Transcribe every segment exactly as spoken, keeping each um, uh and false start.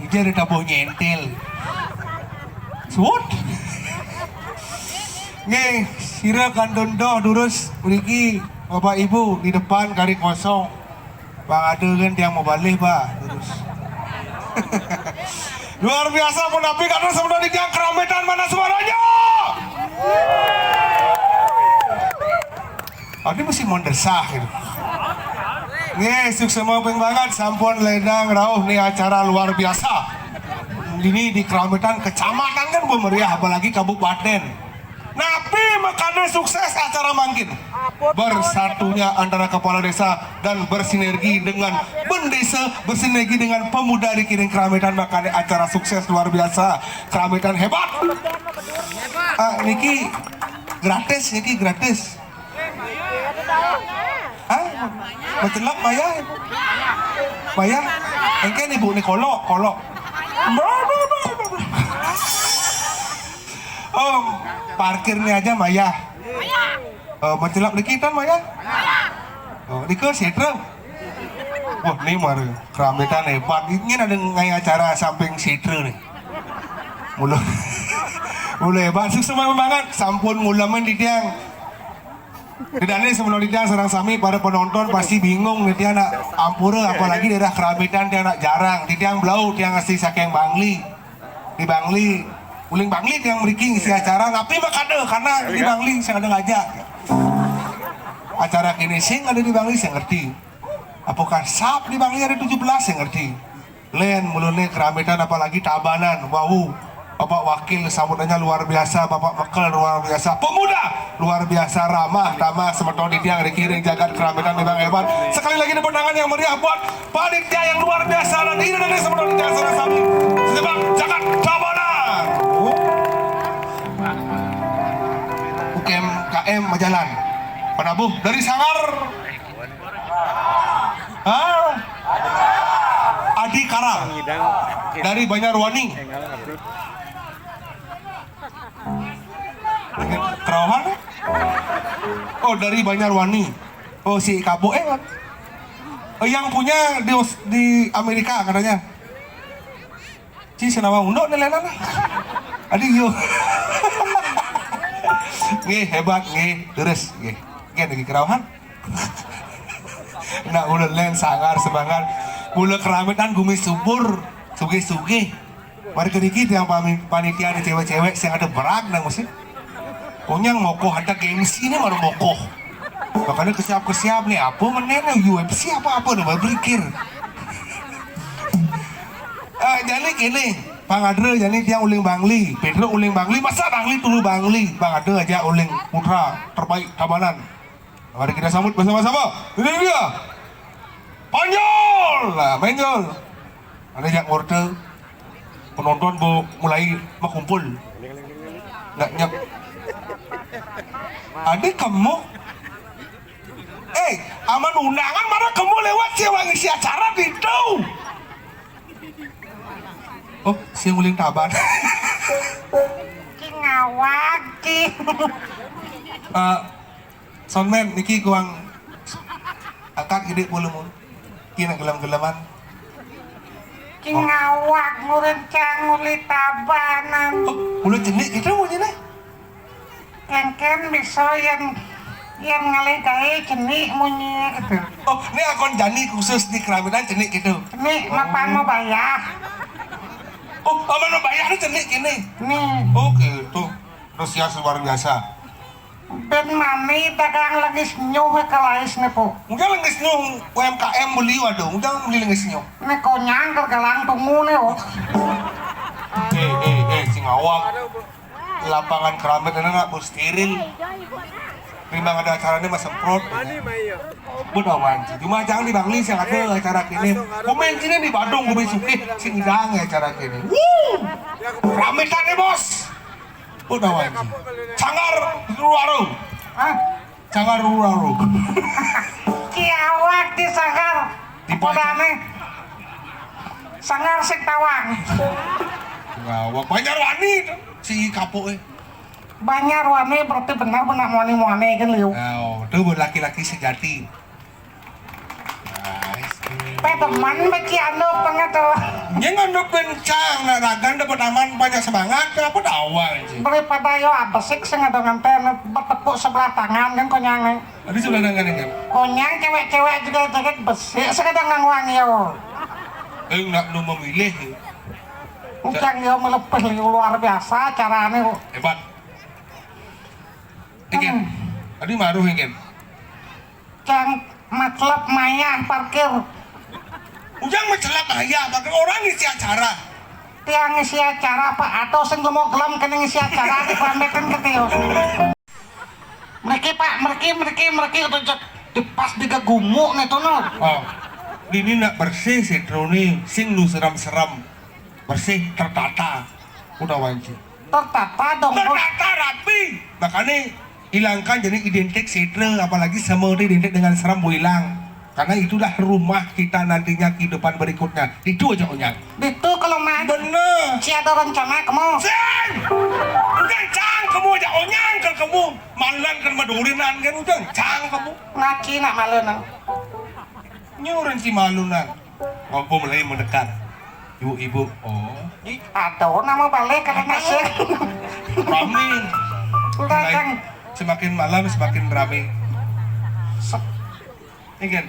Jadi tabuh nyentil. Suut. Nggih, sira kantun doh durus mriki, Bapak Ibu, di depan kari kosong. Bang ada kan tiang mau balik, Pak. Durus. Luar biasa, pun tapi kata sebenarnya tiang keramitan mana suaranya? Ini mesti mendesah gitu. Nggih, suksma ping banget, sampun ledang rauh nih acara luar biasa. Ini di keramitan kecamatan kan meriah, apalagi kabupaten. Napi makane sukses acara mangkin? Bersatunya antara kepala desa dan bersinergi dengan bendesa, bersinergi dengan pemuda di kiring keramitan, makane acara sukses luar biasa. Keramitan hebat. Ah, niki gratis, niki gratis. Hah? Mencelak bayar? Bayar? Engke nih, Bu, nih kolok, kolok. Oh, parkir nih aja maya. Oh, mencelak dikitan maya. Oh, di ke setra. Wah, nih mari keramitan hebat. Ini ada ngai acara samping setra nih. Mulu. Mulu hebat, sukses banget. Sampun ngulamin di tiang. Bedane semono titiang sareng sami para penonton pasti bingung nih tiang nak ampura, apalagi daerah keramitan tiang nak jarang. Titiang blau, tiang asli saking Bangli. Di Bangli, uling Bangli tiang mriki ngisi acara, tapi makada karena di Bangli sing ada ngajak. Acara kene sing ada di Bangli sing ngerti. Apa kan sap di Bangli ada tujuh belas sing ngerti. Len, mulane keramitan apalagi Tabanan, wau. Bapak Wakil sambutannya luar biasa, Bapak Mekel luar biasa, pemuda luar biasa, ramah tamah, semeton titiang riki ring jagat keramitan memang hebat. Sekali lagi tepuk tangan yang meriah buat panitia yang luar biasa dan ini dari semeton titiang sareng sami. Sejemak jagat Tabanan. U K M K M Majalan. Penabuh dari Sanggar. Hah? Adi Karang dari Banyarwani. Kerawahan? Oh, dari Banyarwani. Oh, si Kabo eh. Oh, yang punya di Aus- di Amerika katanya. Ci senawa unduk nih lenan. Adi yo. Nggih, hebat nggih, terus nggih. Nggih lagi kerawahan. Nak udah len Sanggar semangat. Mula keramitan gumi subur, sugih-sugih. Mari keriki tiang pami- panitia nih cewek-cewek sing ada berag nang mesti. Onyang mokoh ada gengsi nih baru mokoh. Makanya kesiap-kesiap nih apa meneh nih U F C apa-apa nih baru berikir. Ah, jadi kene, Bang Adre jadi tiang uling Bangli, Pedro uling Bangli, masa Bangli tulu Bangli, Bang Adre aja uling putra terbaik Tabanan. Mari kita sambut bersama-sama. Ini dia. Panjol. Nah, menjol. Ada jak ngorte. Penonton bu mulai makumpul. Nggak nyep. Ada kamu. Eh, aman undangan mana kamu lewat sih ngisi acara di itu. Oh, si uling Taban. Ki ngawak ki. Eh, Soundman, niki kuang angkat gede volume. Kina gelem-geleman. Ki ngawak ngurencang nguli Tabanan. Oh, udah cenik gitu munyi nih. Kengken bisa yang yang ngalih gawe cenik munyi gitu. Oh, ini akon jani khusus di keramitan cenik gitu. Cenik mapan mau bayar. Oh, apa mau bayar nih cenik gini? Nih. Oh, gitu. Terus ya luar biasa. Ben mani dagang lengis nyuh ke lais nih, Bu. Mungkin lengis nyuh U M K M beli waduh, udah beli lengis nyuh. Nih konyang ke galang tunggu nih, oh. Eh, eh, eh, sing awak. Lapangan keramik ini nak bu steril. Memang ada acaranya mas semprot. Benar manci. Cuma jangan di Bangli sih ada acara kini. Komen sini di Badung gue suke sing idang ya acara kini. Wuh, ramitan nih bos. Benar manci. Sanggar Ruaro. Hah? Sanggar Ruaro. Kiawak di Sanggar. Di Podane. Sanggar sing tawang. Ngawak Banjarwani itu si kapuk eh. Banjarwani berarti benar-benar muani-muani kan liu. Oh, itu laki-laki sejati. Nice. Teman beci anu pengetu. Nyén anu kencang, nak ragan dapat aman banyak semangat, apa dawa sih? Daripada yo abesik sing ada nganten bertepuk sebelah tangan kan konyang nih. Tadi sebelah tangan kan? Konyang cewek-cewek juga jaket besi sing ada nganguang yo. Eh, nak nu memilih. Ucang yo melepih luar biasa carane kok. Hebat. Ingin. Hmm. Tadi maruh ingin. Cang matlab mayah parkir. Ujang matlab mayah parkir, orang ngisi acara. Tiang ngisi acara, Pak, atau sing mau gelem kena ngisi acara, dipametin ke tios. Mereka, Pak, mereka, mereka, mereka, itu cek di pas di gegumu nih tuh, no. Oh, ini nak bersih sih, Troni, sing nu serem-serem. Bersih, tertata. Udah wanci. Tertata dong, Bos. Tertata rapi. Makanya hilangkan jadi identik setra, apalagi sama itu identik dengan serem, bu hilang. Karena itulah rumah kita nantinya kehidupan berikutnya. Itu aja onyang. Itu kalau mah. Bener. Si ada rencana kamu. Sing. Udah cang kamu aja onyang kalau kamu. Malunan kan madurinan kan udah cang kamu. Ngaci nak malunan. Nyuran si malunan. Ngopo mulai mendekat. Ibu-ibu. Oh. Ih, ada nama balik kata nasir. Rame. Udah, mulai Kang. Semakin malam semakin rame. Sep- Ini kan.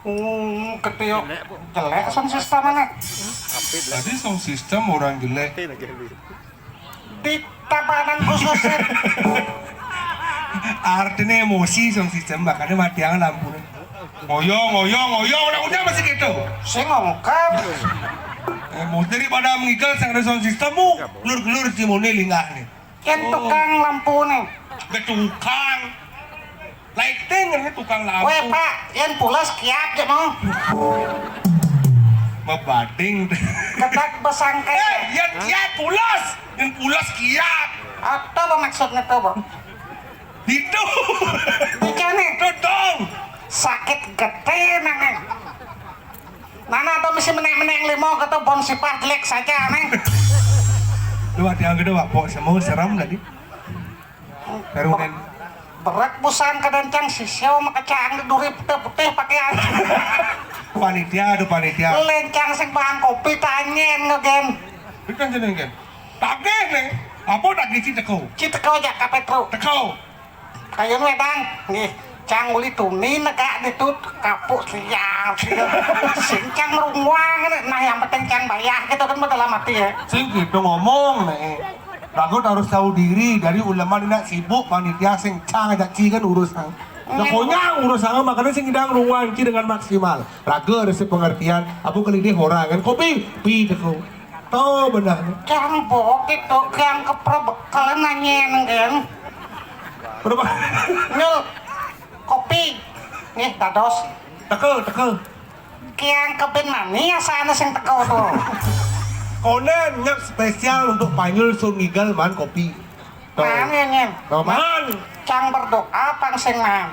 Hmm, ketio jelek sound system mana? Tadi sound system orang jelek. Di tabanan khusus. Artinya emosi sound system, makanya matian lampu. Ngoyong, ngoyong, ngoyong, udah, udah masih gitu. Saya ngongkap. Emosi daripada mengigal sang ada sound system, bu, gelur-gelur si Mone linggah nih. Kan tukang lampu nih. Be tukang. Lighting ini tukang lampu. Weh, Pak, yang pulas kiap aja mau. Mebading. Ketak besangkai. Eh, yang kiap pulas. Yang pulas kiap. Apa maksudnya tuh, Bang? Itu. Itu nih. Itu dong. Sakit gede nang. Nana atau misi menek-menek limo kata bon sipah jelek saja nih. Dua tiang gede, Pak. Pok semua serem tadi. Karunen. Berat busan kedencang sisio makacang duri putih-putih pakaian. Panitia, aduh panitia. Lencang sing bang kopi tanyen ngegen. Bukan jeneng kan. Tagih nih. Apa tagih ci teko? Ci teko aja kapetro. Teko. Kayu wedang, nggih. Cang uli tuni negak ditut kapuk siap. Sing cang merunguang, nah yang penting cang bayar gitu kan dalam hati ya. Sing gitu ngomong nih. Ragut harus tahu diri dari ulama ini sibuk panitia sing cang ajak ci kan urusan. Nah, konyang urusan makanya sing ngidang ruang ci dengan maksimal. Ragu ada si pengertian. Apa kelidih orang kan kopi pi teko. Tuh benar. Cang bok itu yang keprebekel nanyen kan. Berapa? Nyul kopi. Nih dados. Teko, teko. Kiang kebin mani ya sana sing teko tuh. Konen nyep spesial untuk Panyul Sungigal man kopi. Tuh. Man ya nyen. Tuh, man. Cang berdoa pang sing man.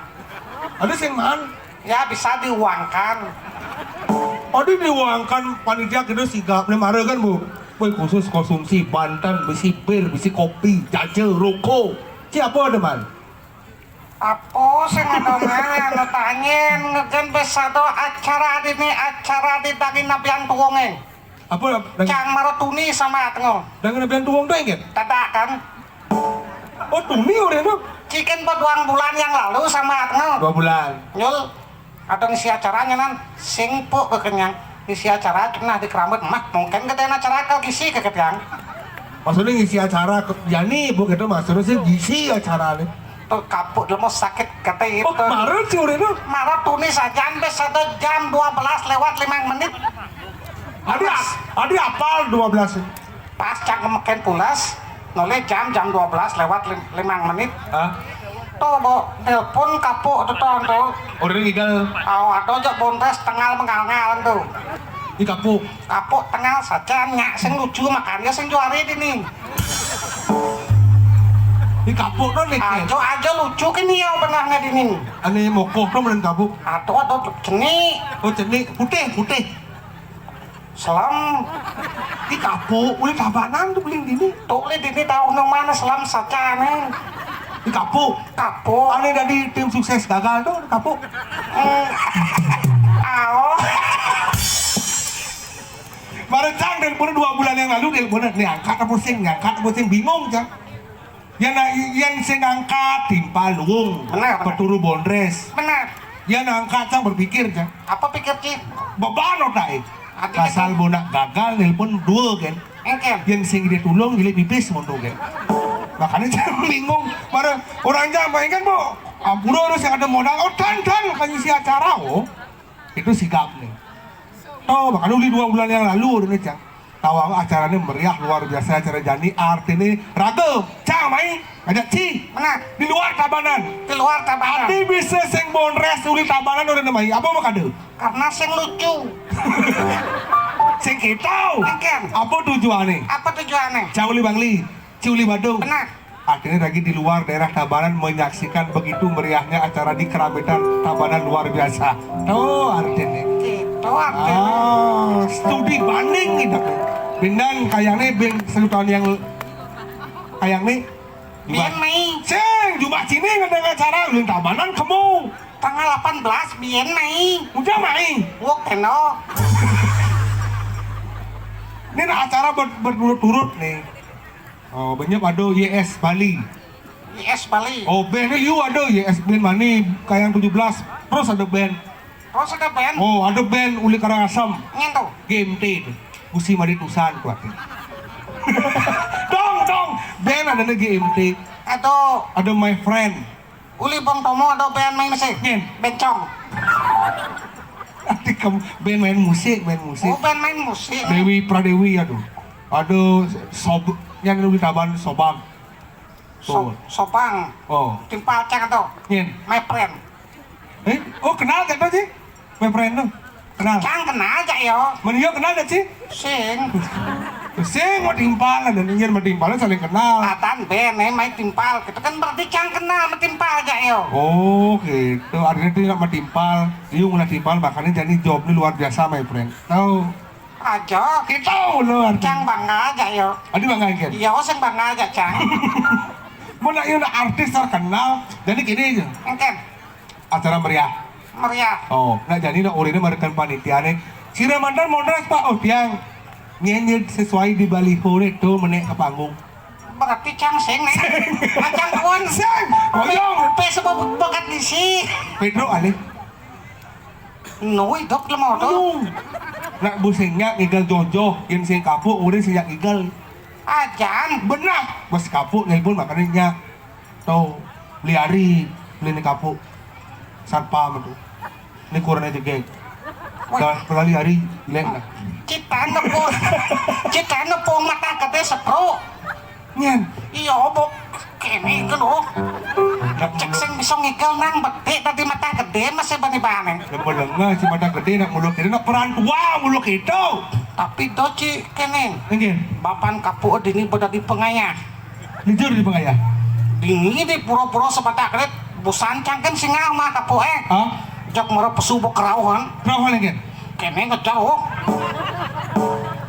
Ada sing man. Ya bisa diuangkan. Ada diuangkan panitia kita sigap nih mare kan bu. Woi khusus konsumsi banten, bisi bir, bisi kopi, jaja, rokok. Siapa ada man? Apa sing ada mana anu tanyen ngegen besado acara dini acara di daging nabian tuwonge. Apa daging? Cang mara tuni sama tengo. Daging nabian tuwong tuh inget? Tidak kan? Oh tuni udah itu. Cikin beduang bulan yang lalu sama tengo. Dua bulan. Nyul, ada ngisi acaranya nan sing puk kekenyang. Ngisi acara nah di kerambut mah mungkin gede acara akal gisi kekenyang. Maksudnya ngisi acara ke, yani bu gitu maksudnya sih ngisi acara nih. Tuh kapuk dulu mau sakit kata itu. Oh, kemarin sih udah itu. Marah tunis aja sampai satu jam dua belas lewat lima menit. Adi ap- adi apal dua belas. Pas cang kemeken pulas, noleh jam jam dua belas lewat lim- lima menit. Hah? Tuh bu, telepon kapuk tuh tuh tuh. Udah ngidal. Aw ada aja bontes tengal mengal-ngalan tuh. Di kapuk. Kapuk tengal saja nyak sing lucu makannya sing juari dini. Di kapuk tuh nih. Aja aja lucu kini ya benarnya dini. Ane mokoh tuh melen kapuk. Atau atau ceni. Oh ceni putih putih. Selam. Di kapuk, udah tabanan tuh beling dini. Tuh li dini tahu nang mana selam saja nih. Di kapuk. Kapuk. Ane dari tim sukses gagal tuh di kapuk. Hmm. Aw. Baru dua bulan yang lalu nelpon, "Nih angkat apa sing, nih angkat apa sing?" Bingung, Cang. Yang na-, yang sing angkat timpal luung. Benar, benar. Peturu bondres. Benar. Yang angkat, Cang, berpikir, Cang. Apa pikir, Ci? Beban otak, eh. Ati Kasal betul. Bonak gagal nelpon dua, kan. Engken. Yang sing dia tulung, dia pipis, monto, kan. Makanya Cang bingung. Mana orang Cang main kan, Bu? Ampura terus yang ada modal. Oh, tan, tan, kan isi acara, oh. Itu sigap nih. Oh, bahkan uli dua bulan yang lalu, udah nih, Cang. Tahu apa acaranya meriah luar biasa, acara jani, artinya ragam. Cang, main, ngajak Ci. Mana? Di luar Tabanan. Di luar Tabanan. Arti bisa sing bondres uli Tabanan udah namai. Apa mau kado? Karena sing lucu. Sing kita. Engken. Apa tujuannya? Apa tujuannya? Cang uli Bangli, Ci uli Badung. Benar. Akhirnya lagi di luar daerah Tabanan menyaksikan begitu meriahnya acara di Keramitan Tabanan luar biasa. Tuh artinya. Gitu artinya. Ah, studi banding gitu. Bintang kayaknya bing sejuta tahun yang kayaknya. Biar main. Ceng, jumlah sini ngedengar acara ulun Tabanan kamu. Tanggal delapan belas biyen main. Udah main. Wok eno. Ini nah acara ber- berturut-turut nih. Oh, banyak ada Y S Bali. Y S Bali. Oh, band ini you ada Y S band mani kayak tujuh belas. Terus ada band. Terus ada band. Oh, ada band Uli Karangasem. Nyen tuh. G M T itu. Musim ada tusan kuat. Dong, dong. Band ada nih G M T. Atau ada My Friend. Uli Bong Tomo ada band main musik. Nyen. Bencong. Nanti kamu band main musik, main musik. Oh, band main musik. Dewi Pradewi, aduh. Aduh, sob yang lu taban sobang. So, tuh. Sobang. Oh. Timpal cang tuh. Nyen. My friend. Eh, oh kenal gak tuh sih? My friend tuh. Kenal. Cang kenal gak yo? Menio kenal gak sih? Sing. Sing mau timpal, ada nyen mau timpal saling kenal. Atan band, eh, main timpal. Kita kan berarti cang kenal mau timpal gak yo? Oh, gitu. Artinya itu nak mau timpal. Iya, mau timpal, makanya jadi job ini luar biasa, my friend. Tahu? Aja. Kita lo artinya. Cang bangga aja yo. Adi bangga kan? Iya, sing bangga aja, Cang. Mau nak, iya, nak artis terkenal. Jadi gini aja. Engken. Acara meriah. Meriah. Oh, nah jadi nak urine marikan panitia nih. Sira mantan mondras, Pak. Oh, tiang. Nyenyet sesuai di baliho nih tuh menek ke panggung. Berarti cang sing nih. Cang pun. Sing. Oyong. Pe sebab bakat di si. Pedro alih. Nu hidup lemah tuh. Nu. Nak bu sing nyak ngigal jojo, yen sing kapuk urine sing nyak ngigal. Ajan. Benah. Bos kapuk nelpon makanya nyak. Tuh, beli hari, beli ni kapuk. Satpam tuh. Ini kurang aja geng. Wah. Dah, kali hari, lek lah. Kita nepung, kita nepung mata kete sepro. Nyen. Iya, obok. Kene iku lho. Cek sing bisa ngikel nang betik tadi mata gede masih bani-bani. Lepo lengah si mata gede nak muluk kiri nak peran tua muluk itu. Tapi doci kene. Nggih. Bapan kapuk dini pada di pengayah. Jujur di pengayah. Dini di pura-pura sebatak rit busan cangken singa mah kapuk eh. Hah? Jok mara pesu bok kerauhan. Kerauhan nggih. Kene ngejar oh.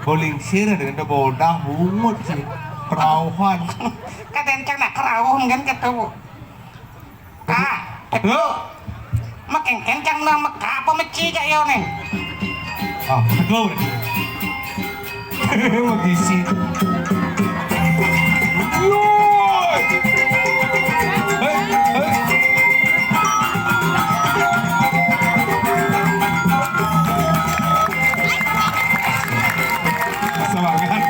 Boling sir dengan bodah bungut sih. Kerauhan. Kaden cang nak kerauhan kan ketemu. Ah, betul. Makin kencang nang meka apa meci jak yo nih. Ah, betul. Magisi. Woi. Hei, hei. Semangat.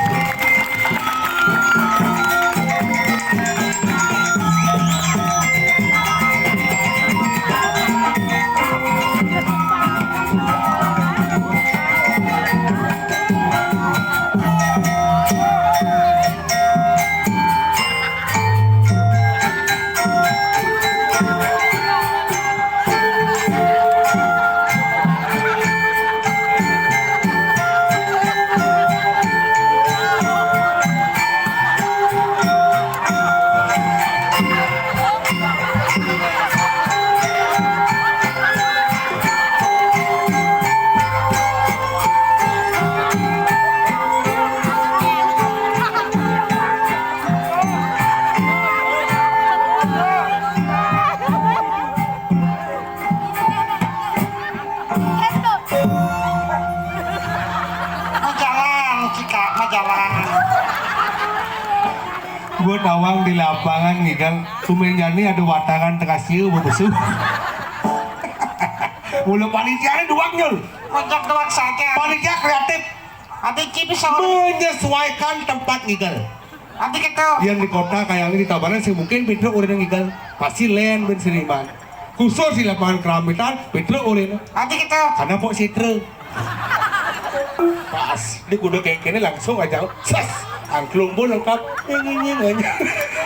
Cika mah jalan. Gua tawang di lapangan ngigel. Tumen jani ada watangan tengah siu bebesu. Mulu panitia ini duak nyul. Ngojek doang saja. Panitia kreatif. Ati cipi saur. Menyesuaikan tempat ngigel. Ati gitu. Yang di kota kayaknya di Tabanan sih mungkin pinter urang ngigel. Pasti lain ben seniman. Khusus di lapangan Kerambetan, pinter urang. Ati gitu. Karena pok sitra. Pas, di kuda kayak gini langsung aja. Ses, angklung pun lengkap. Nying, nying, nying, nying.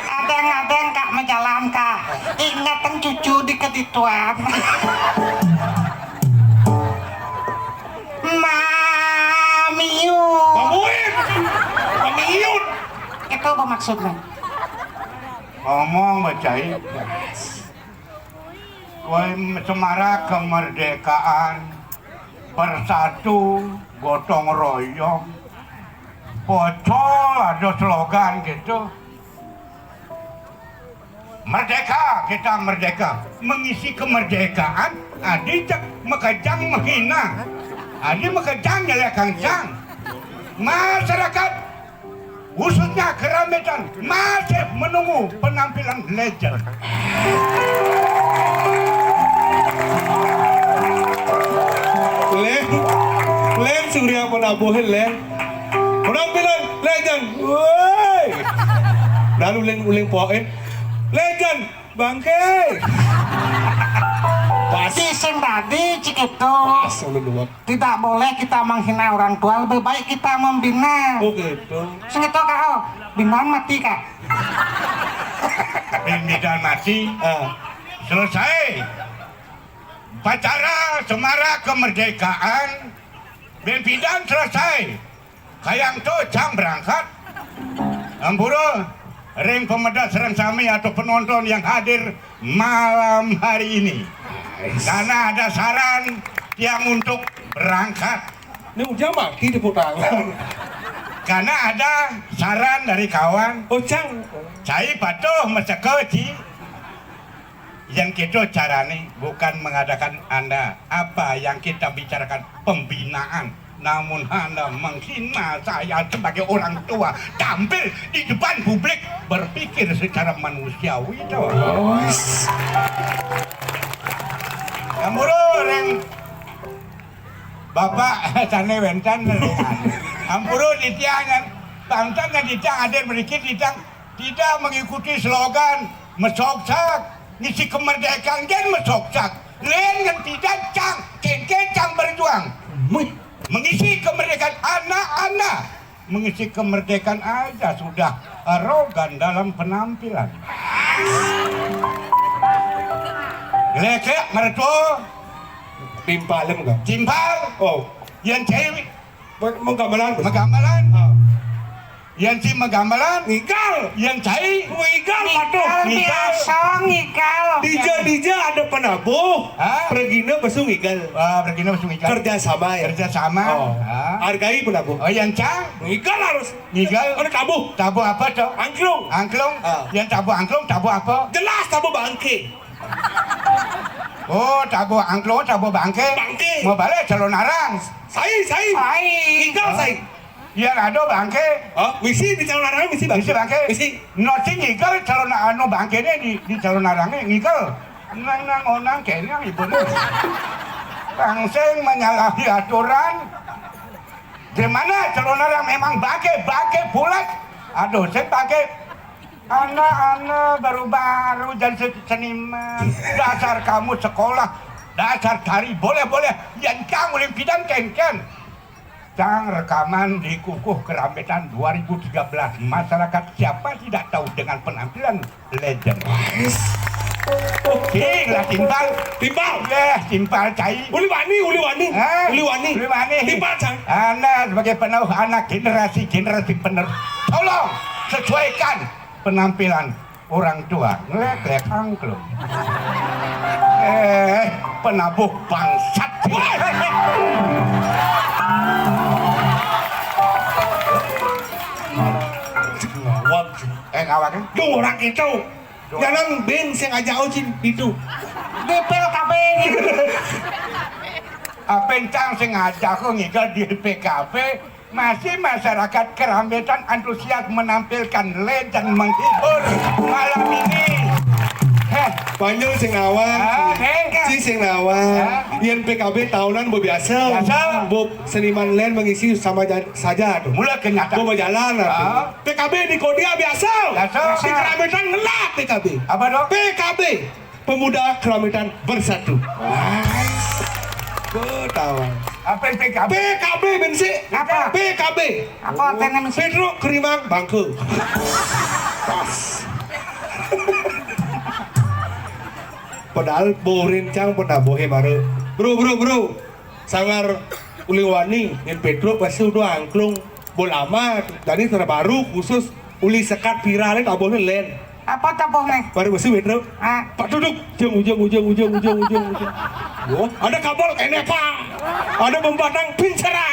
Adang-adang Kak majalan Kak. Ingatan cucu di kedituan. Mamiu. Mamuin. Mamiun. Itu apa maksudnya? Ngomong bacai. Woi, semarak kemerdekaan, bersatu, gotong royong, pocol ada slogan gitu. Merdeka, kita merdeka. Mengisi kemerdekaan, adi cek makejang menghina. Adi makejang nyelekang jang. Masyarakat khususnya Kerambetan masih menunggu penampilan legend. Len, Len Surya Penabuhin, Len. Penampilan legend. Woi. Lalu Len uling poin. Legend. Bangke. Pas. Di sing tadi cik itu. Pas, ulun dua. Tidak boleh kita menghina orang tua, lebih baik kita membina. Oh gitu. Sing itu kau, binaan mati kak. Binaan mati. Ah. Selesai. Upacara semarak kemerdekaan, bempidan selesai. Kayang to cang berangkat. Ampura, ring pemeda sareng sami atau penonton yang hadir malam hari ini. Karena ada saran yang untuk berangkat. Ini udah mati tepuk tangan. Karena ada saran dari kawan. Oh, cang. Cai patuh meseka, Ci. Yang kita carane bukan mengadakan Anda apa yang kita bicarakan pembinaan, namun Anda menghina saya sebagai orang tua, tampil di depan publik, berpikir secara manusiawi, toh. Yang murah orang Bapak sane wenten. Ampura titiang, bangsa nang titiang hadir mriki, titiang tidak mengikuti slogan mesoksak, ngisi kemerdekaan gen mesoksak. Len ngan tidak cang, kengke cang berjuang. Mengisi kemerdekaan anak-anak, mengisi kemerdekaan aja sudah arogan dalam penampilan. Lekek mertua. Timpalem kan? Timpal. Oh. Yang cewek Megamelan. Megamelan. Ah. Yang si megamelan. Ngigal. Yang cai. Ngigal patuh. Ngigal. Biasa ngigal. Dija, dija ada penabuh. Hah? Pergina pesu ngigal. Ah, pergina pesu ngigal. Kerja sama ya. Kerja sama. Oh. Ah. Hargai penabuh. Oh, yang cang. Ngigal harus. Ngigal. Ada tabuh. Tabuh apa tuh? Angklung. Angklung. Ah. Yang tabuh angklung, tabuh apa? Jelas tabuh bangke. Oh, tabuh angklung, tabuh bangke. Bangke. Mau balik calon arang. Sai, sai. Sai. Ngigal sai. Iya, ada bangke. Oh, misi di calon anak misi bangke. Misi bangke. Misi. No sing ngigal calon anu bangkene di, di calon arangnya ngigal. Nang nang onang kene yang ibu nang. Kangseng menyalahi aturan. Di mana calon arang memang bangke, bangke bulat. Aduh, saya bangke. Anak-anak baru-baru jadi se- seniman. Dasar kamu sekolah, dasar tari boleh-boleh. Yang cang uling pidan ken-ken. Cang rekaman di Kukuh Kerambetan dua ribu tiga belas. Masyarakat siapa tidak tahu dengan penampilan legend? Oke, lah timpal. Timpal. Ya, timpal cai. Uli wani, uli wani. Hah? Uli wani. Uli wani. Timpal, cang. Anda sebagai penabuh anak generasi-generasi penerus, tolong sesuaikan penampilan orang tua. Ngelek-lek angklung. Eh, penabuh bangsat. Ngawak. Eh, ngawak, eh? Duh, orang itu. Jangan beng sing aja ucin itu. Dipel kabeh. Apa yang cang sengaja kok ngigal di P K P? Masih masyarakat Kerambetan antusias menampilkan legend menghibur malam ini. Heh. Panjul sing nawang. Ah, sing, sing nawang. Ah. Yén P K B tahunan bo biasa. Biasa. Bo seniman lain mengisi sama ja-, saja tuh. Mula kenyataan. Bo berjalan lah tuh. Ah. P K B di Kodia biasa. Biasa. Di Kerambetan ngelak P K B. Apa dong? P K B. Pemuda Kerambetan bersatu. Ketawa. Apa P K B? P K B bensi. Apa? P K B. Apa artinya bensi? Pedro Kerimang Bangku. Pas. Padahal bo rencang pun abohé baru. Bro, bro, bro. Sanggar uli wani, yén Pedro pasti udah angklung. Bo lama, jadi terbaru khusus uli sekat viral, abohé lain. Apa tabuh nih? Baru besi Pedro. Ah. Pak duduk, ujung, ujung, ujung, ujung, ujung, ujung, ujung. Wah, ada kabel, enek, Pak. Ada pembatang, pincara.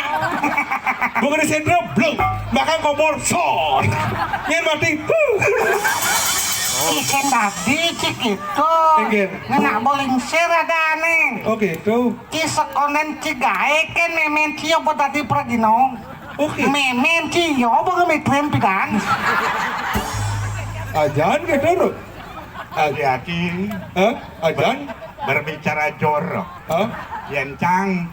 Bukan di sentro, blung. Makan kompor, sor. Yén mati, huh. Isin tadi cik itu. Inggih. Ngena bolingsir ada aneh. Oh gitu. Ci sekonen ci gaé kén mémén ci apa tadi pragino? Oke. Mémén ci yo apa ngemitren pidan? Ajan gitu loh. Hati-hati. Hah? Ajan? Ber-, berbicara jorok. Hah? Yén cang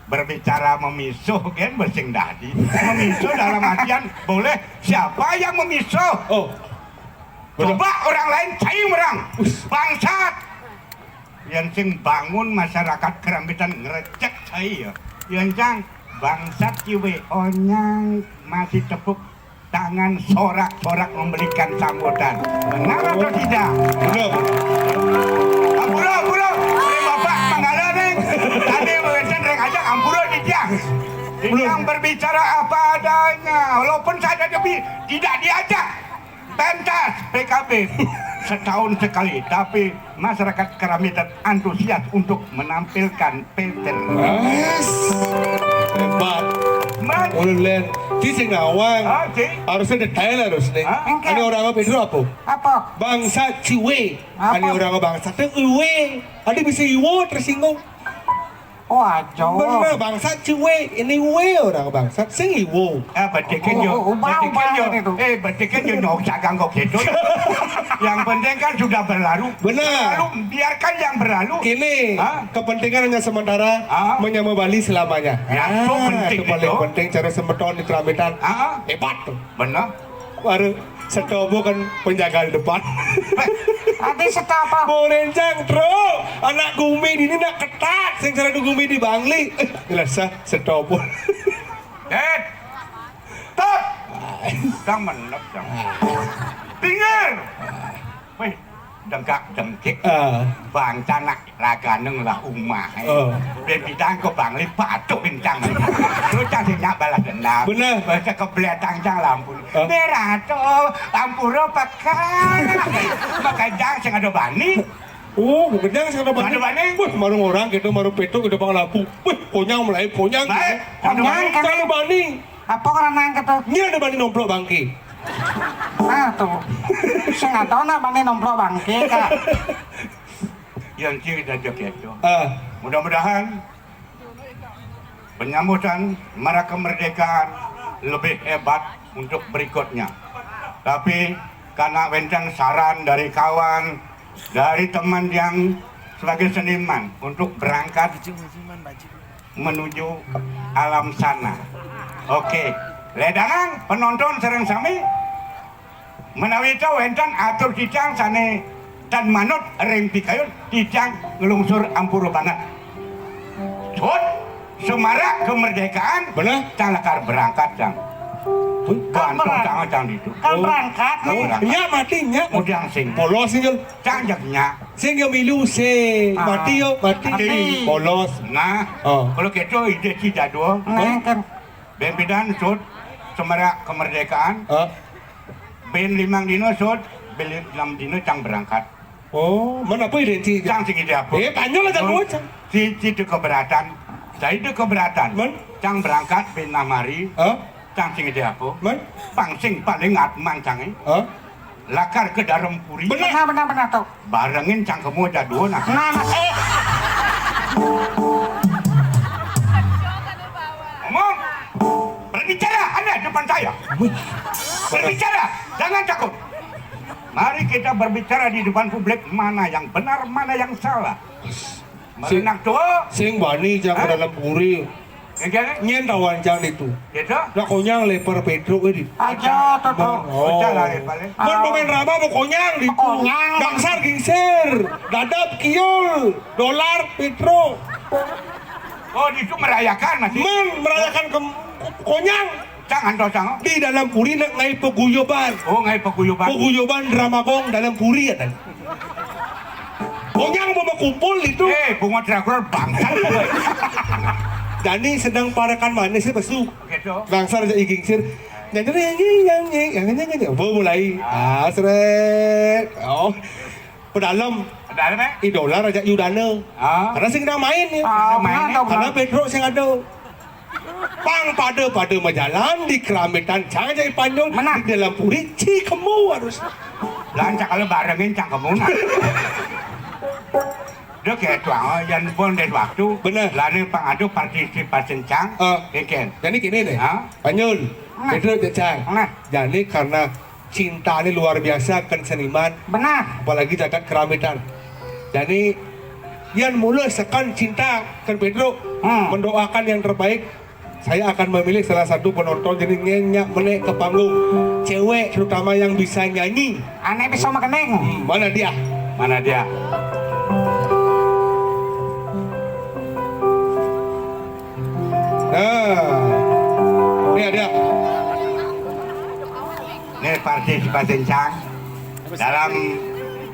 berbicara memisuh kan bersing dadi. Memisuh dalam artian boleh siapa yang memisuh? Oh. Bener. Coba orang lain cai orang. Us. Bangsat. Yén sing bangun masyarakat Kerambetan ngrecek cai ya. Yén cang bangsat ciwé onyang masih tepuk tangan sorak-sorak memberikan sambutan. Benar atau tidak? Benar. Ampura, ampura. Ini Bapak manggala nih. Tadi wewesan reng ajak ampura di tiang. Di tiang berbicara apa adanya. Walaupun saya ada di-, tidak diajak. Pentas P K B setahun sekali, tapi masyarakat Kerambetan antusias untuk menampilkan Peter. Yes. Hebat. Man. Ulun lain. Ci sing nawang. Ah, ci. Harusnya detail harus nih. Ah. Ini orang apa itu apa? Apa? Bangsa ciwé. Apa? Ini orang bangsa téh iwé. Ada bisa iwo tersinggung. Oh, aja. Bener, bangsat ciwé. Ini wé orang bangsat. Sing iwo. Eh, betikin yo. Oh, oh, ubah, betikin ubah yo. Ini tuh. Eh, betikin yo nyok sagang kok gitu. Yang penting kan sudah berlalu. Benar. Lalu biarkan yang berlalu. Ini hah? Kepentingan hanya sementara, ah, menyama Bali selamanya. Ya, itu ah, penting itu paling itu. Penting cara semeton di Kerambetan. Ah. Hebat tuh. Benar. Baru Setobo kan penjaga depan. Ati setobo. Mau rencang, Tro. Anak gumi ini nak ketat. Sing cara gumi di Bangli. Eh, jelas ah, setobo. Eh, stop. Cang menep, cang. Pinggir. Wih, dengkak dengkik. Ah. Bangsa nak Ragané lah umah. Oh. Bén bidang kok Bangli patuh bintang. Terus cang sing nyak balas dendam. Bener. Bahasa kebletang cang lampun. Oh. Berato, ampura pekan. Makajang sing ada bani. Oh, makajang sing ada bani. Ada bani. Wih, marung orang gitu, marung petuk gitu bang lampu. Wih, konyang mulai konyang. Baik. Gitu. Konyang, konyang kan ada bani. Apa karena gitu? Ini ada bani nomplok bangke. Nah, tuh. Sing nggak tahu nak bani nomplok bangke, Kak. Yang ciri dan joget tuh. Ah. Mudah-mudahan penyambutan Mara Kemerdekaan lebih hebat untuk berikutnya. Tapi karena wénten saran dari kawan, dari teman yang sebagai seniman untuk berangkat menuju alam sana. Oke, ledangan penonton sareng sami. Menawi ta wénten atur titiang sané tan manut ring pikayun, titiang nglungsur ampura banget. Sut, semarak kemerdekaan, bener, cang lakar berangkat, cang. Bantu berang-, sangat cang ditu. Kan berangkat, oh, nih. Nya mati, nya. Mudiang sing. Polos sing, Jul. Cang jak nya. Sing yo milu sing. Ah. Mati yo, mati. Mati. Polos. Nah, oh, kalau gitu ide ci jadwal. Nah, kan. Bén pidan sut, semarak kemerdekaan. Ah. Bén limang dino sut, bén lim-, limang dino cang berangkat. Oh, mana apa ide ci? Cang sing ide apa? Eh, panjul aja. Oh, gua, cang. Ci, ci itu keberatan. Saya itu keberatan. Men? Cang berangkat bén namari. Ah. Cang sing ide apa? Men? Pang sing paling atman cang, eh. Ah. Lakar ke dalam puri. Benar. Benar, benar, benar, tuh. Barengin cang kemu aja dua, nah. Nah, nah, eh. Ngomong. Berbicara depan saya. Berbicara, jangan takut. Mari kita berbicara di depan publik, mana yang benar, mana yang salah. Sing, merenak tua. Sing bani jang ke dalam puri. Yang kene? Nyen tawan jang itu. Gitu? Lah konyang leper Pedro ini. Aja, Toto. Oh. Pecah lah, ya, paling. Mun pemain drama mau konyang di konyang. Dangsar gingsir, dadap kiul, dolar Pedro. Oh, itu merayakan masih. Men merayakan ke konyang. Cang anto cang. Di dalam puri nak ngai paguyuban. Oh, ngai paguyuban. Paguyuban drama gong dalam puri ya kan. Konyang mau kumpul itu. Eh, bunga terakur bangsa. Dani sedang parakan manis ya pesu. Gitu. Dangsar aja gingsir. Nyanyi nyanyi nyanyi nyanyi nyanyi. Oh, mulai. Ah, seret. Oh. Pedalem. Pedalem, eh? Idola Raja Yudana. Ah. Karena sing nang main ya. Ah, main, eh? Karena Pedro sing ada. Pang pada-pada majalan di keramitan cang jadi panjul. Menang. Di dalam puri ci kemu harus. Lanca kalau barengin cang kemu nah. Dia kayak tuang, oh, yang pun dari waktu. Bener. Lani pang ada partisipasi cang. Eh. Keken. Jadi gini deh. Hah? Panjul. Nah. Pedro cang. Nah. Jadi karena cinta ini luar biasa kan seniman. Benar. Apalagi jagat keramitan. Jadi yang mulai sekan cinta kan Pedro. Hmm. Mendoakan yang terbaik. Saya akan memilih salah satu penonton jadi ngenyak menek ke panggung. Cewek terutama yang bisa nyanyi. Aneh bisa makening. Hmm, mana dia? Mana dia? Nah, ini ada. Ini partisipasi cang dalam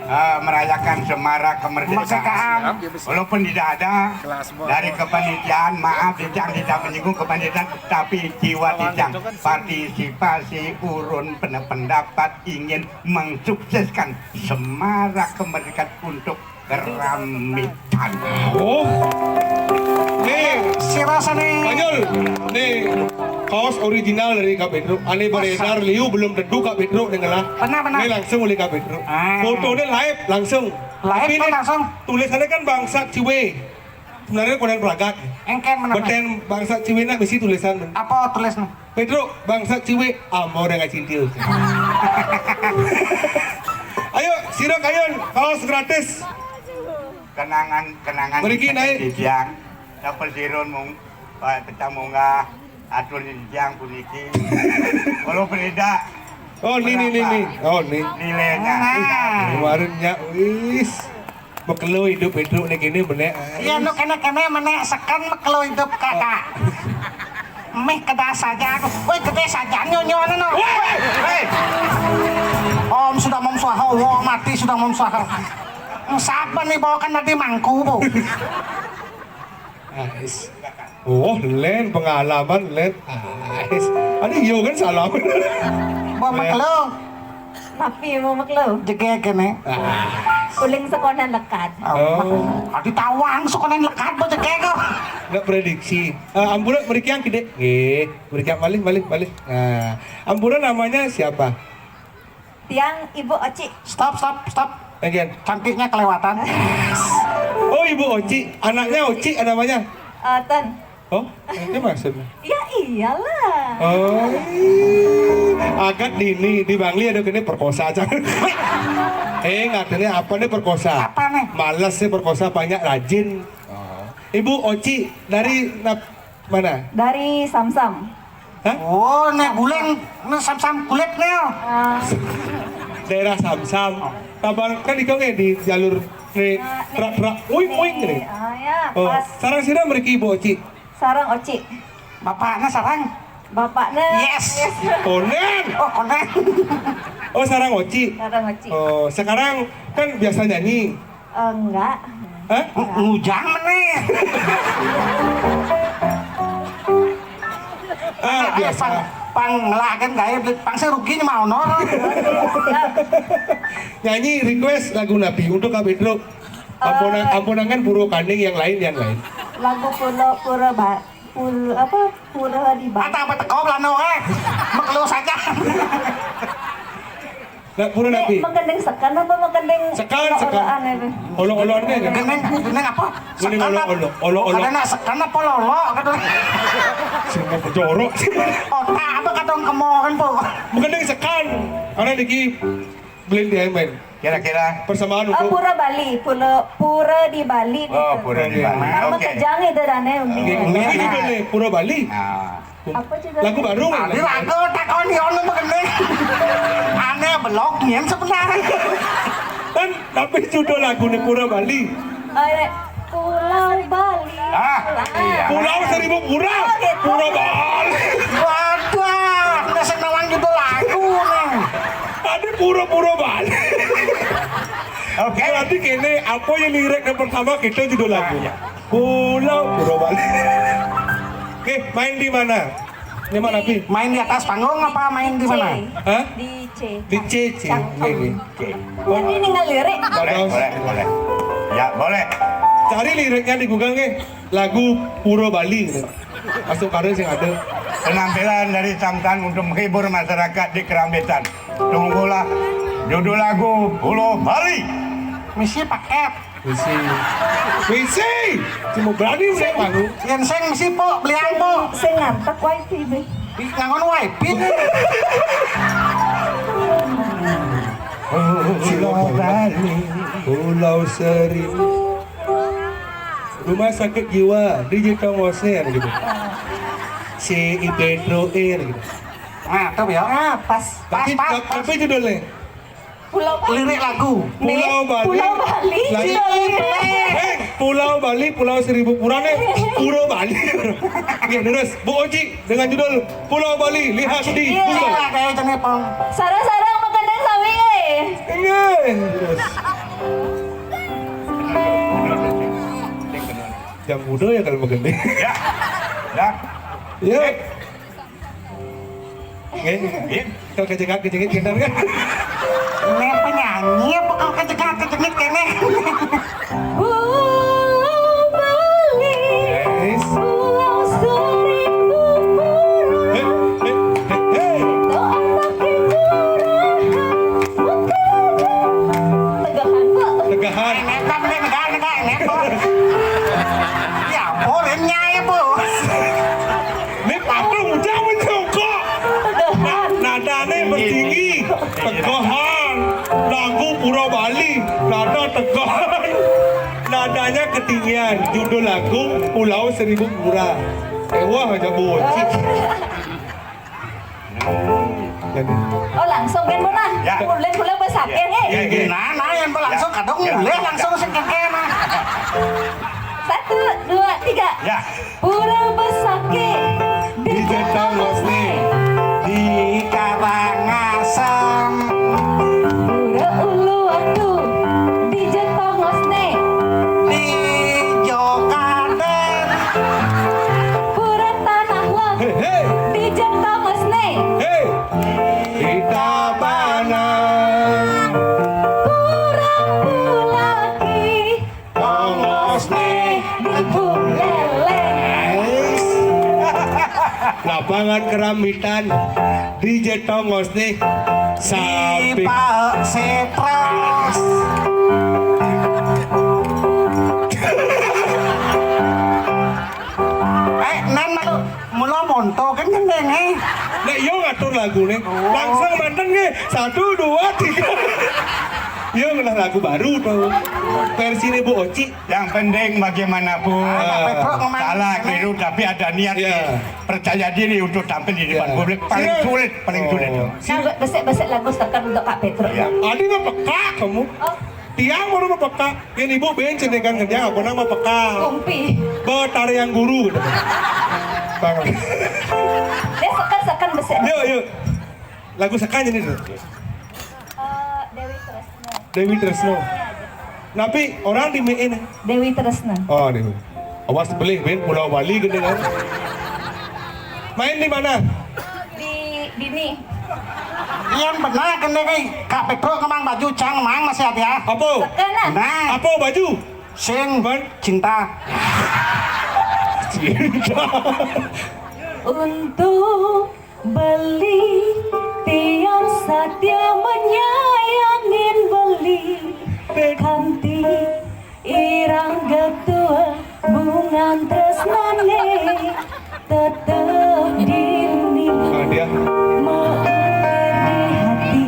eh, merayakan semarak kemerdekaan. Kemerdekaan. Walaupun tidak ada dari kepanitiaan, maaf, tidak tidak menyinggung kepanitiaan, tapi jiwa tidak partisipasi urun pene- pendapat ingin mensukseskan semarak kemerdekaan untuk keramitan. Oh. Nih, sirasa nih. Panjul. Nih, kaos original dari Kak Pedro. Ane beredar liu belum tentu Kak Pedro dengelah. Benar, benar. Nih langsung oleh Kak Pedro. Ah. Fotonya live langsung. Live. Tapi ini langsung. Tulisannya kan bangsa Ciwe. Sebenarnya konen pelagat. Engken menang. Beten bangsa Ciwe nak misi tulisan. Apa tulisnya? Pedro, bangsa Ciwe, amo dengan cintil. Ayo, sira kayun, kaos gratis. Kenangan-kenangan. Mriki naik. Titiang, dapet sirun mung, pecah munggah, atur titiang puniki. Kalau beda. Oh, ini, ini, ini. Oh, ini. Nilainya. Nah. Kemarin ya, wis. Mekelo hidup Pedro nih gini benek. Iya, nu kene-kene menek seken mekelo hidup kakak. Meh kedas saja aku. Woi, gede saja nyonyo anu no. Hei. Om sudah mom swaha, wah mati sudah mom swaha. Siapa nih bawakan tadi mangku, Bu? Ais. Oh, len pengalaman len. Ais. Ada iyo kan salam. Mau mekelo. Tapi mau mekelo. Jegek kene. Ais. Uling sekonan lekat. Oh. Adi tawang sekonan lekat mau jegek kok. Nggak prediksi. Eh, ampura mriki yang gede. Nggih, mriki yang malih, malih, malih. Nah, ampura namanya siapa? Tiang Ibu Oci. Stop, stop, stop. Again. Cantiknya kelewatan. Oh, Ibu Oci. Anaknya Oci namanya? Eh, ten. Oh, itu maksudnya? Ya iyalah. Oh, iya. Agak dini, di Bangli ada kena perkosa aja. Eh, ngatanya apa nih perkosa? Apa nih? Males sih perkosa, banyak rajin. Oh. Ibu Oci dari nap- Mana? Dari Samsam. Hah? Oh, nek guling, nek sam-sam kulit nih. Ah. Daerah Samsam. Kabar kan iko nggih di jalur nih, ah, truk-truk uing-uing nih. Ah, ya, oh, pas. Sarang sira mriki Ibu Oci? Sarang Oci. Bapaknya sarang. Bapaknya. Yes. Yes. Konen. Oh, konen. Oh, sarang Oci. Sarang Oci. Oh, sekarang kan biasa nyanyi. Eh, enggak. Hah? Ngujang meneh. Ah, biasa. Pang, pang ngelaken gawe beli pang sing rugi nyemak honor. Nyanyi request lagu Nabi untuk Kak Pedro. Ampun, eh, ampunangan Purwo Kaning yang lain, yang lain. Lagu Pura Pura Ba-, Pur-, apa? Pura di Ba-, apa, apa teko belano, eh? Mekelo saja. Nak pura napi? Makending sekan apa makending sekan, sekan. Olo-oloan itu? Gending, gending apa? Gending sekan apa? Olo-olo, olo-olo. Ada nak sekan apa lolo gitu. Semua kejorok. Otak apa kadang kemokan po? Makending sekan. Karena niki belin di main. Kira-kira persamaan. Oh, untuk pura Bali, pura, pura di Bali. Oh, pura di Bali. Oke. Makejang itu dane. Oke, ini judulnya Pura Bali. Nah. Apa judulnya? Lagu baru. Tadi lagu takon yo ono begini. Aneh belok nyen sebenarnya. Kan tapi judul lagunya Pura Bali. Eh, Pulau Bali. Ah, iya. Pulau Seribu Pura. Oh, gitu. Pura Bali. Waduh, nggak senawang judul lagu nih. Tadi Pura-Pura Bali. Oke. Berarti kene apa yang lirik yang pertama kita judul lagu. Pulau Pura Bali. Oke, main di mana? Ini mana, Pi? Main di atas panggung apa main di mana? Hah? Di C. Di C, C. Oke, oke. Jadi ini ngelirik. Boleh, boleh, boleh. Ya, boleh. Cari liriknya di Google nih. Lagu Pura Bali gitu. Masuk karya sing ada. Penampilan dari Tamtan untuk menghibur masyarakat di Kerambitan. Tunggulah judul lagu Pulau Bali. Misi paket. Misi. Misi. Cuma berani udah panggung. Yang sing misi po, belian po. Sing ngantek wifi be. Ih, ngangon wifi nih. Pulau Bali, Pulau Seribu. Rumah sakit jiwa di Jetong Osen gitu. C I Petro R gitu. Nah, tuh ya. Ah, pas. Tapi, pas, pas, tapi judulnya Pulau Bali. Lirik lagu. Pulau Bali. Pulau Bali. Lagu. Judulnya. Eh, Pulau Bali, Pulau Seribu Pura nih. Pura Bali. Oke, terus Bu Oji dengan judul Pulau Bali, lihat di Google. Iya, kayak itu nih, Pong. Sarang-sarang makan sami, eh. Ini. Terus. Jam udah ya kalau begini. Ya. Ya. Ya. Oke. Iya. Kalau kejengak, kejengit, kendar kan? Ini penyanyi apa kalau kejengak, kejengit kene? Pulau Bali, yes. Pulau Seribu Murah. Hei, hei, hei, hei. Itu anak kelurahan. Bukan. Tegahan, Bu. Tegahan. Netap, nih, negak, negak, netap. Ya, polinnya ya, Bu. Ini patung udah mencongkok. Tegahan. Nadanya mesti tinggi. Tegahan. Lagu Pura Bali. Nada tegahan. Nadanya ketinggian. Judul lagu Pulau Seribu Pura. Ewah aja bocil. Jadi. Oh, langsung kan, Bu, nah? Ya. Mulai, mulai besakeh, eh. Ya, ya. Nah, nah, yang langsung kadang mulai langsung sing kene, nah. Satu, dua, tiga. Ya. Pura besakeh di Jetong Osne. Di Karangasem. Pura Uluwatu di Jetong Osne. Di Jokaden. Pura Tanah Lot. Hei, hei. Di Jetong Osne. Hei. Di Tabanan. Pura Pulaki. Tongos nih. Di Buleleng. Lapangan Kerambitan. Di Jetongos nih. Sampai Pak Setras. Eh, nan malu mula monto kan gendeng, eh. Nek yo ngatur lagu nih. Oh. Langsung manten nih. Satu, dua, tiga. Yo ngelah lagu baru tuh. Versi Bu Oci. Yang penting bagaimanapun, ah, salah keliru tapi ada niat, ya, percaya diri untuk tampil di depan publik. Paling sulit, paling sulit. Oh. Nah, be-, besek-besek lagu sekan untuk Kak Petro. Ya. Adi mah peka kamu. Oh. Tiang baru mah peka. Yang ibu ben cendekan kerja, aku nama peka. Kumpi. Betarian guru gitu. Bang. Dia sekan-sekan besek. Yuk, yuk. Lagu sekan ini tuh. Eh, Dewi Tresno. Dewi Tresno. Napi orang di main? Dewi Tresno. Oh, Dewi. Awas beli, Ben, Pulau Bali gede kan. Main di mana? Di Dini. Yang benar kena kai Kak Petro kemang baju cang mang masih hati ya. Apa? Sekan, ah. Nah. Apa baju? Sing cinta. Cinta. Untuk beli tiang satia menyambut. Tresnane tetep dini. Nah, dia. Mengukir di hati.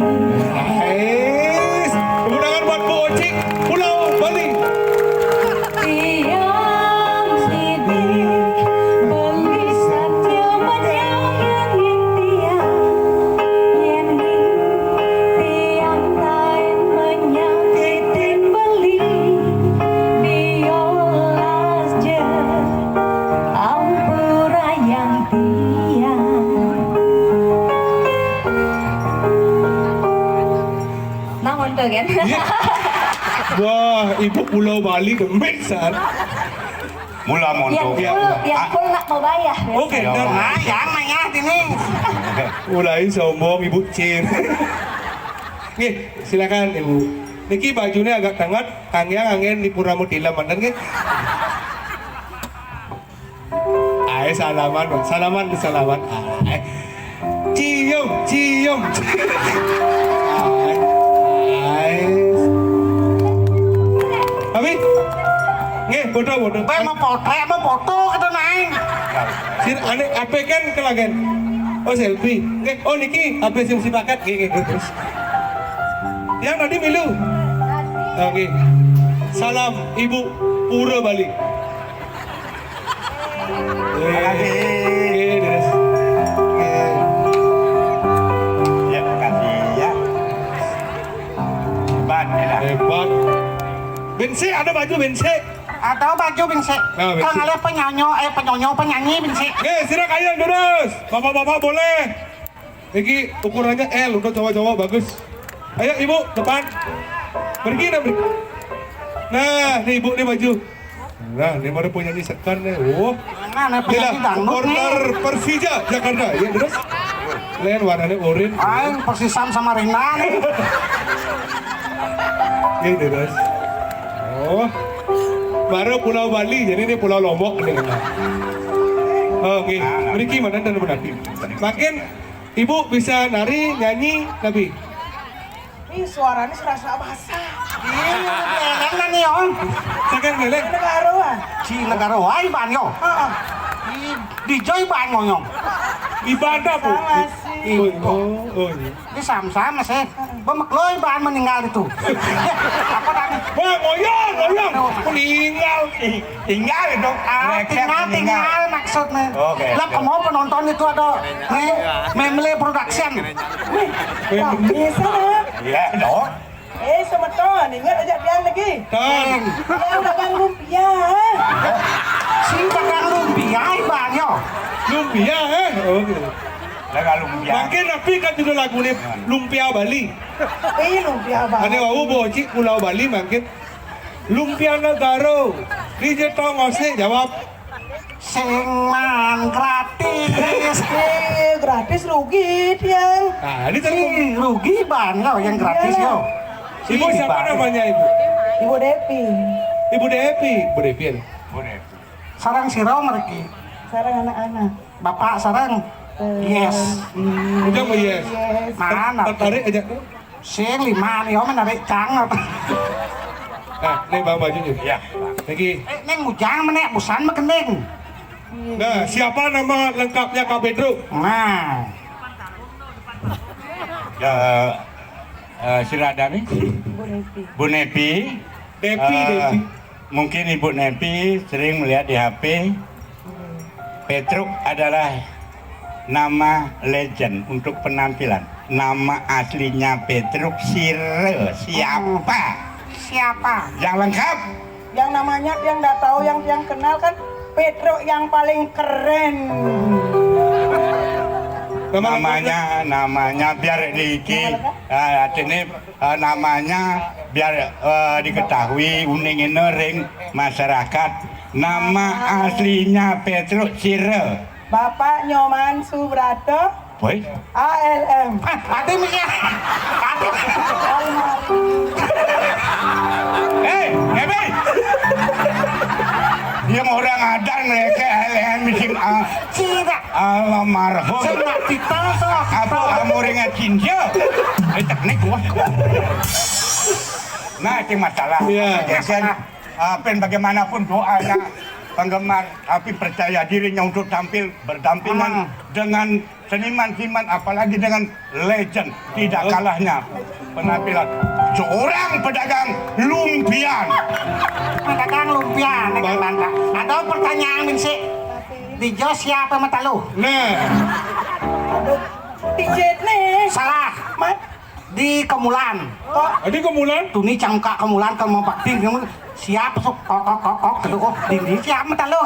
Ais, tepuk tangan buat Bu Ocik, Pulau Bali. Tiang sidik beli saja menyayangi tiang. Yening tiang lain menyakitin beli, biolas je ampura yang tiang. Nah, monto kan? Wah, ibu Pulau Bali demit, san. Mula monto. Yang full, yang full nak mau bayar, ya. Oke, ya, dan ah, yang nanya sini. Mulai sombong, Ibu Cin. Nggih, silakan, Ibu. Niki bajunya agak tangat, kangen-kangen di Pura Mutilam, manten nggih. Ae salaman, Bang. Salaman, salaman. Ae. Cium, cium. Ae. Ae. Abi? Nggih, foto, foto. Pak, mau foto, mau foto kita naik. Sir, ane ape kan kelagen? Oh, selfie. Nggih, oh niki ape sing sipakat? Nggih, nggih, terus. Yang tadi milu. Oke. Salam Ibu Pura Bali. Terima kasih. Oke, Des. Oke. Ya, makasih ya. Hebat, ya. Hebat. Bensik, ada baju bensik. Ada baju bensik. Nah, bensik. Kang, ada penyonyo, eh, penyonyo, penyanyi bensik. Oke, silakan ayo terus. Bapak-bapak boleh. Iki ukurannya L untuk cowok-cowok, bagus. Ayo Ibu, depan. Pergi dah, pergi. Nah, nih Ibu nih baju. Nah, ini baru penyanyi second nih. Oh. Mana nih penyanyi dangdut nih? Supporter Persija Jakarta. Ya, terus. Lain warnanya orange. Aing Persisam sama Rina nih. Ini terus. Oh. Baru Pulau Bali, jadi ini Pulau Lombok nih. Oke, mriki manten dan berarti. Makin Ibu bisa nari, nyanyi, tapi ih, suaranya serasa basah. Iya, enak nih, Om. Saking lele. Negara, ah. Ci negara wae ban yo. Heeh. Di, di joy ban ngonyong. Ibadah, Bu. Salah sih. Oh, oh, oh, iya. Di sam-sam sih. Bemek loy ban meninggal itu. Apa tadi? Wah, ngoyong, ngoyong. Meninggal. Tinggal itu. Ah, tinggal, tinggal maksudnya. Oke. Lah, kamu penonton itu ada nih, Memle Production. Wih, bisa lah. Iya dong. Eh, semeton, ingat aja bilang lagi. Ton. Yang dagang lumpia. Sing dagang lumpia, Bang, yo. Lumpia, eh? Oke. Dagang lumpia. Mungkin tapi kan judul lagu nih, Lumpia Bali. Ih, lumpia Bali. Ane wau bocik Pulau Bali mungkin. Lumpia Negara. Di Jetong Ose jawab. Sing man gratis. Eh, gratis rugi, Tiang. Nah, ini kan ih, rugi banget yang gratis, yo. Ibu siapa namanya, Ibu? Ibu Depi. Ibu Depi, Ibu Depi ya? Ibu Depi. Sarang sira mriki. Sarang anak-anak. Bapak sarang. Eh, yes. Hmm. Udah, Bu, yes. Yes. Mana? Tertarik aja tuh. Sing lima nih, om menarik cang apa? Nah, nih Bang bajunya. Ya. Niki. Eh, neng mujang menek busan mekening. Nah, siapa nama lengkapnya Kak Pedro? Nah. Ya, eh, Siradani. Bu Nepi. Bu Nepi. Depi, eh, Depi. Mungkin Ibu Nepi sering melihat di H P. Petruk adalah nama legend untuk penampilan. Nama aslinya Petruk Sire. Siapa? Siapa? Yang lengkap? Yang namanya yang nggak tahu, yang yang kenal kan Petruk yang paling keren. Namanya, namanya biar diiki. Nama lengkap? Ah, artinya, eh, namanya biar, eh, diketahui uning ring masyarakat. Nama aslinya Petruk Sire. Bapak Nyoman Subrata. Woi. A L M. Eh, tadi mikir. Tadi. Hei, Ngebi. Dia mau orang ada ngeleke A L M bikin, ah, tidak. Almarhum. Saya nak ditaruh. Apa kamu ringat cinta? Eh, teknik gua. Nah, itu masalah. Iya. Jadi, ah, pen bagaimanapun doanya penggemar, tapi percaya dirinya untuk tampil berdampingan dengan seniman-seniman, apalagi dengan legend. Tidak kalahnya penampilan seorang pedagang lumpia. Pedagang lumpia, nih, Bang. Ada pertanyaan, Bang, sih. Di Jos siapa mata lu? Nah. Di Jet nih. Salah. Di Kemulan. Oh, di Kemulan? Tuni cangkak Kemulan kalau mau bakti, kamu siap sok, kok, kok, kok, kok, gitu. Oh, di, di siap mata lu.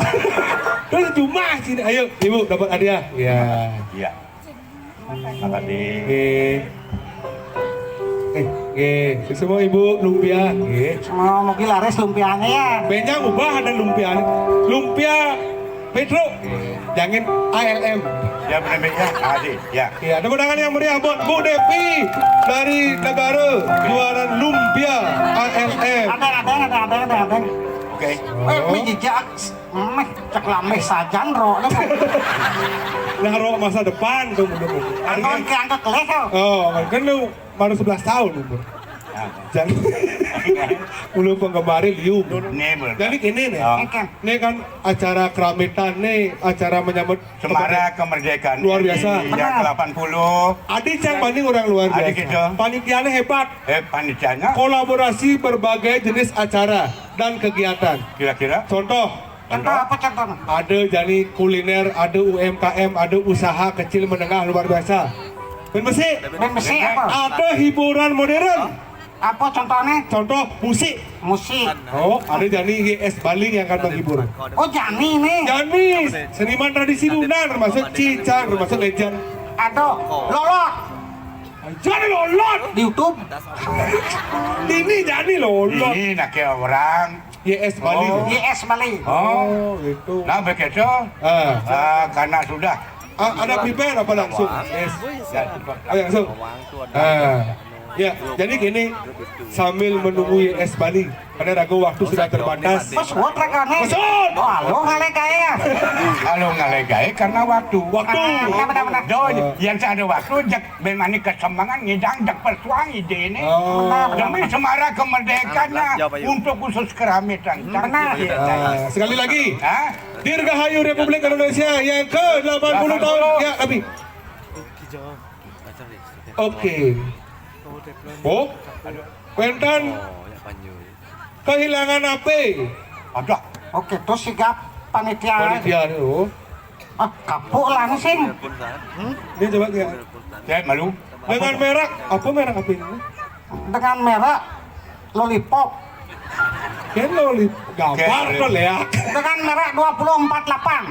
Terus cuma sini, ayo, Ibu dapat hadiah. Ya. Iya. Makasih. Oke. Eh, oke. Semua Ibu lumpia. Oke. Semua mungkin laris lumpianya ya. Benjang ubah ada lumpia. Lumpia Petro. Jangan A L M. Ya, benar, ya. Adi. Ya. Ya, tepuk tangan yang meriah buat Bu Devi dari Negara, juara lumpia A L M. Ada, ada, ada, ada, ada, ada. Oke. Eh, oh. Mi jejak, meh, cek lameh sajan, ro. Nah, ro masa depan tuh, menurut. Angkon ke angkat leh, oh. Oh, kan lu baru sebelas tahun umur. Jangan. Belum penggemar liu. Nih, bener. Jadi gini nih. Oh. Ini kan acara keramitan nih, acara menyambut Semarak kemerdekaan luar biasa. Yang ke delapan puluh. Adi Cang Banding orang luar biasa. Adi gitu. Panitianya hebat. Eh, panitianya? Kolaborasi berbagai jenis acara dan kegiatan. Kira-kira? Contoh, contoh apa contohnya? Ada jani kuliner, ada U M K M, ada usaha kecil menengah luar biasa. Ben besi. Ben besi apa? Ada hiburan modern. Apa contohnya? Contoh musik. Musik. Oh, ada jani Y S Bali yang akan menghibur. Oh, jani nih. Jani, seniman tradisi Luna, termasuk Cicang, termasuk legend. Aduh, Lolot. Jani Lolot. Di YouTube. Ini jani Lolot. Ini nak orang. Y S Bali. Oh. Y S Bali. Oh, gitu. Nah, begitu. Ah. Ah, karena sudah. Ah, ada prepare apa langsung? Yes. Ya, cukup. Oh, langsung. Ah. Ya, jadi gini, sambil menunggu Y S Bali, karena ragu waktu sudah terbatas. Mas, buat rekannya. Maksud? Oh, halo, ngalih gawe ya? Halo, ngalih gawe karena waktu. Waktu. Ah, iya, benar-benar. Don, yang saya ada waktu, jak ben mani kesemangan ngidang jak persuang ide ini. Oh. Demi semarak kemerdekaannya untuk khusus keramitan. Benar. Ah, sekali lagi. Hah? Dirgahayu Republik Indonesia yang ke delapan puluh tahun. Ya, Abi. Oke. Oh, wénten kehilangan apa? Ada. Oke, terus sigap panitia. Panitia itu. Ah, kapuk langsing. Dia coba dia. Saya malu. Dengan merek, apa merek apa ini? Dengan merek Lollipop. Kan lollipop, gambar tuh ya. Dengan merek dua puluh empat delapan.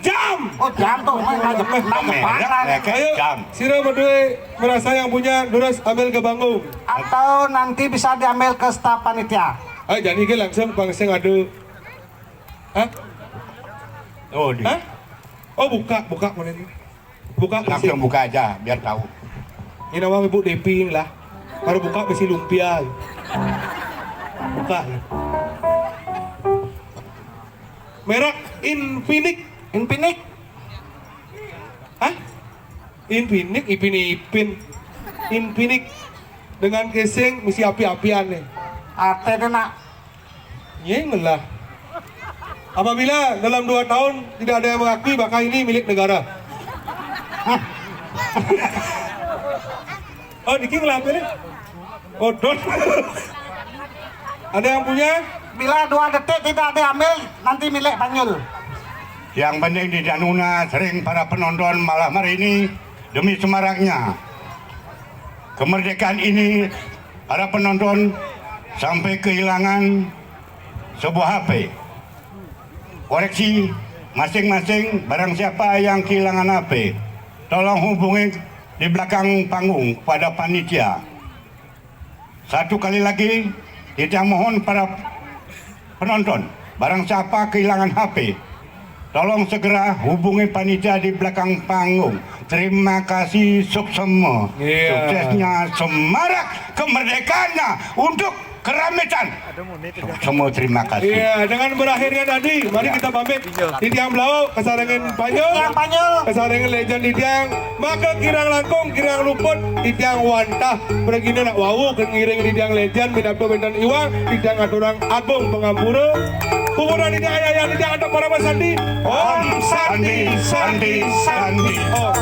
Jam. Oh, jam tuh, mah, mah, mah, mah, merek, merek, ayo, jam. Sira berdua merasa yang punya, terus ambil ke panggung. Atau nanti bisa diambil ke staf panitia. Ayo, jadi ini langsung bang sing adu. Hah? Oh, di. Hah? Oh, buka, buka mana ini? Buka. Langsung buka aja, biar tahu. Ini nama Ibu Depi lah. Baru buka besi lumpia. Buka. Merek Infinix. Infinix. Hah? Infinix, Ipin Ipin. Infinix. Dengan casing mesti api-apian nih. Ate deh, nak. Nyeng lah. Apabila dalam dua tahun tidak ada yang mengakui, maka ini milik negara. Oh, diking lah apa nih? Oh, don. Ada yang punya? Bila dua detik tidak diambil, nanti milik Banyul. Yang penting di Danuna sering para penonton malam hari ini demi semaraknya kemerdekaan ini, para penonton sampai kehilangan sebuah H P. Koreksi, masing-masing barang siapa yang kehilangan H P, tolong hubungi di belakang panggung kepada panitia. Satu kali lagi, kita mohon para penonton, barang siapa kehilangan H P, tolong segera hubungi panitia di belakang panggung. Terima kasih, suksema. Iya. Suksesnya semarak kemerdekaannya untuk keramitan. Suksema, terima kasih. Iya, dengan berakhirnya tadi, mari kita pamit. Titiang Blau, kasarengin Banyul. Titiang Banyul. Kasarengin legend titiang. Maka kirang langkung, kirang luput, titiang wantah. Pergina nak wau, ngiring titiang legend, minabda wénten iwang, titiang aturang agung pangampura. Kuburan ini ayah yang tidak ada para sandi. Om Sandi, Sandi, Sandi. Oh,